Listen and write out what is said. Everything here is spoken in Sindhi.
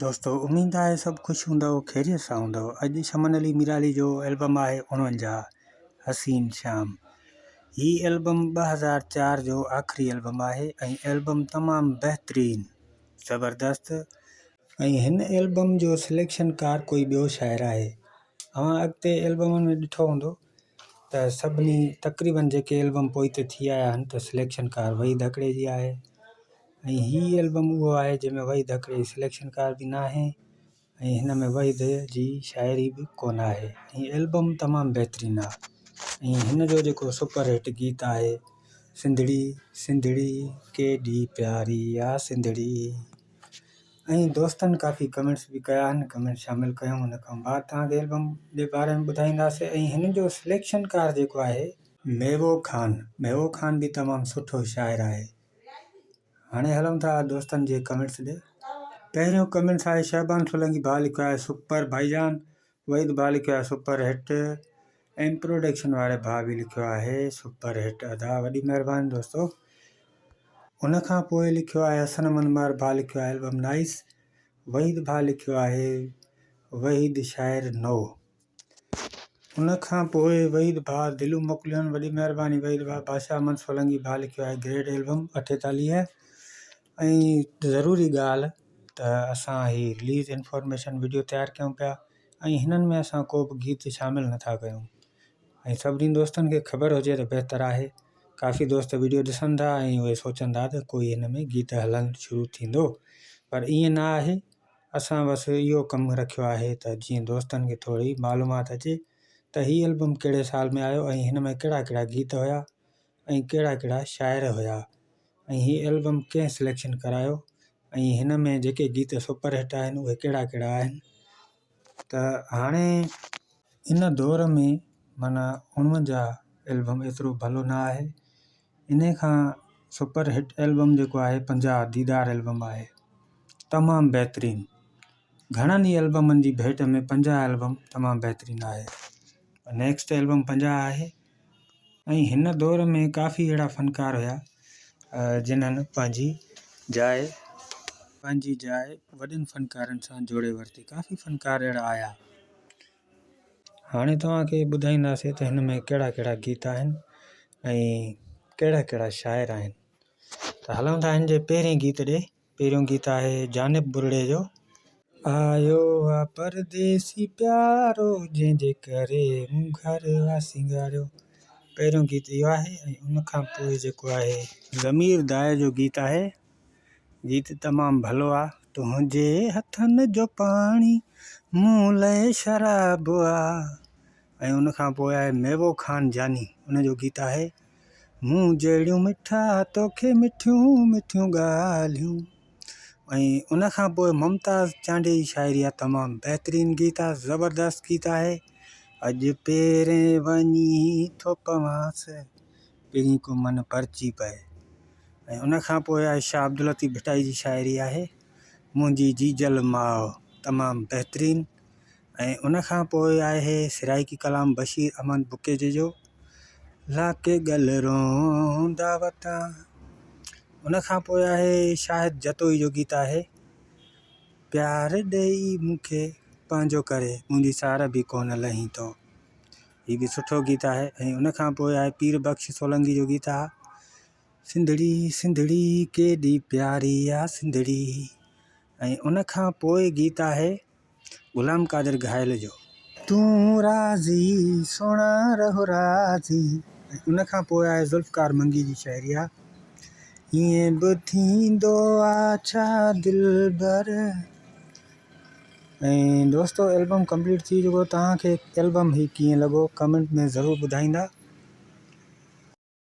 دوستو اميد آهي سڀ خوش هوندؤ خيريت سان هوندؤ اڄ شمن علي ميرالي جو البم آهي 49 حسين شام هي البم 2004 جو آخري البم آهي ۽ البم تمام بهترين زبردست ۽ هن البم جو سليڪشن ڪار ڪوئي ٻيو شاعر آهي اوهان اڳتي البمن ۾ ڏٺو هوندو ته سڀني تقريبن جيڪي البم پوئتي ٿي آيا آهن ته سليڪشن ڪار وحيد هڪڙي جي آهي ۽ هي البم اهو آهي جنهن ۾ وحيد هڪڙي جي سليڪشن ڪار به ناهي ۽ هن ۾ وحيد جي شاعري به ڪونه آهي ۽ البم تمام بهترين آهي ۽ هن جو جيڪو سپر هٽ گيت آهي سنڌڙي سنڌڙي ڪيڏي پياري آ سنڌڙي ۽ دوستن ڪافي ڪمينٽس به ڪيا آهن ڪمينٽس شامل ڪيون ان کان بعد توهان کي البم جي باري ۾ ٻڌائينداسين ۽ هن جو سليڪشن ڪار جيڪو آهي ميوو خان ميوو خان به تمام سٺو شاعر آهي هاڻي هلون ٿا دوستن جي ڪمينٽس ڏي. پهريون ڪمينٽس آهي شهبان سولنگي ڀاء لکيو آهي سپر ڀائي جان وحيد ڀاء لکيو آهي سپر هٽ ايم پروڊڪشن واري ڀاء به لکيو آهي سپر هٽ ادا وڏي مهرباني دوستو ان کان پوء لکيو آهي حسن احمد مهر ڀاء لکيو آهي البم نائس وحيد ڀاء لکيو آهي وحيد شاعر نو ان کان پوء وحيد ڀاء دليون موڪليون وڏي مهرباني وحيد ڀاء بادشاهه احمد سولنگي ڀاء لکيو آهي گريٽ البم 48 ۽ ضروري ڳالهه ته اسان هي رليز انفارميشن وڊيو تيار ڪيون پيا ۽ هنن ۾ اسان ڪو به گيت شامل نٿا ڪيون ۽ سڀني دوستن کي خبر هجي ته بهتر آهي ڪافي دوست وڊيو ڏسن ٿا ۽ اهي سوچن ٿا ته ڪوئي هن ۾ گيت هلڻ شروع ٿيندو پر ائين نه آهي اسان بس اهو ڪم رکيو آهي ته جيئن دوستن کي ٿوري معلومات اچي ته هي البم ڪهڙي سال ۾ آيو ۽ هن ۾ ڪهڙا ڪهڙا گيت هيا ۽ ڪهڙا ڪهڙا شاعر هيا ۽ هي البم ڪنهن سليڪشن ڪرايو ۽ هن ۾ جيڪي گيت سپر هٽ آهن اهي ڪهڙا ڪهڙا آهن ته هاڻي ان دور ۾ معنيٰ 49 البم ايترو ڀلو نه آهي انهي کان سپر هٽ البم جيڪو آهي 50 ديدار البم آهي تمام بهترين گهڻن ئي البمن جي ڀيٽ ۾ 50 البم تمام بهترين آهي نيڪسٽ البم 50 آهي ۽ هن دور ۾ ڪافي اهڙا فنڪار هيا جنھن پنھنجي جاء پنھنجي جاء وڏن فنڪارن سان جوڙي ورتي ڪافي فنڪار اهڙا آيا هاڻي توهان کي ٻڌائينداسين ته هن ۾ ڪهڙا ڪهڙا گيت آهن ۽ ڪهڙا ڪهڙا شاعر آهن ته هلون ٿا هن جي پهرين گيت ڏي پهريون گيت آهي جانب ٻرڙي جو. آيو آ پرديسي پيارو جنهن جي ڪري مون گهر آ سينگاريو پهريون گيت اهو آهي ۽ ان کان پوء جيڪو آهي. ضمير دايي جو گيت آهي گيت تمام ڀلو آ. تنهنجي هٿن جو پاڻي مون لئه شراب آ ۽ ان کان پوء آهي ميوو خان جاني ان جو گيت آهي. مون جهڙيون مٺا توکي مٺيون مٺيون ڳالهيون ۽ ان کان پوء ممتاز چانڊيي جي شاعري آ تمام بهترين گيت آ زبردست گيت آهي اڄ پيرين وڃي ٿو پوانس پرين ڪو من پرچي پئي ۽ ان کان پوء آهي شاهه عبداللطيف ڀٽائي جي شاعري آهي منهنجي جيجل ماء تمام بهترين ۽ ان کان پوء آهي سرائيڪي ڪلام بشير احمد بڪيجي جو لاکي ڳل روندا وتان ان کان پوء آهي شاهد جتوئي جو گيت آهي پيار ڏئي مون کي پنهنجو ڪري منهنجي سار به ڪونه لهين تو هي به سٺو گيت آهي ۽ ان کان پوء آهي پير بخش سولنگي جو گيت آهي سنڌڙي سنڌڙي ڪيڏي پياري آ سنڌڙي ۽ ان کان پوء گيت آهي غلام قادر گهايل جو. تون راضي سهڻا رهو راضي. ۽ ان کان پوء آهي ذوالفقار منگي جي شاعري آ ائين به ٿيندو آ ڇا دلبر. ۽ دوستو البم ڪمپليٽ ٿي چڪو توهان کي البم هي ڪيئن لڳو ڪمينٽ ۾ ضرور ٻڌائيندا.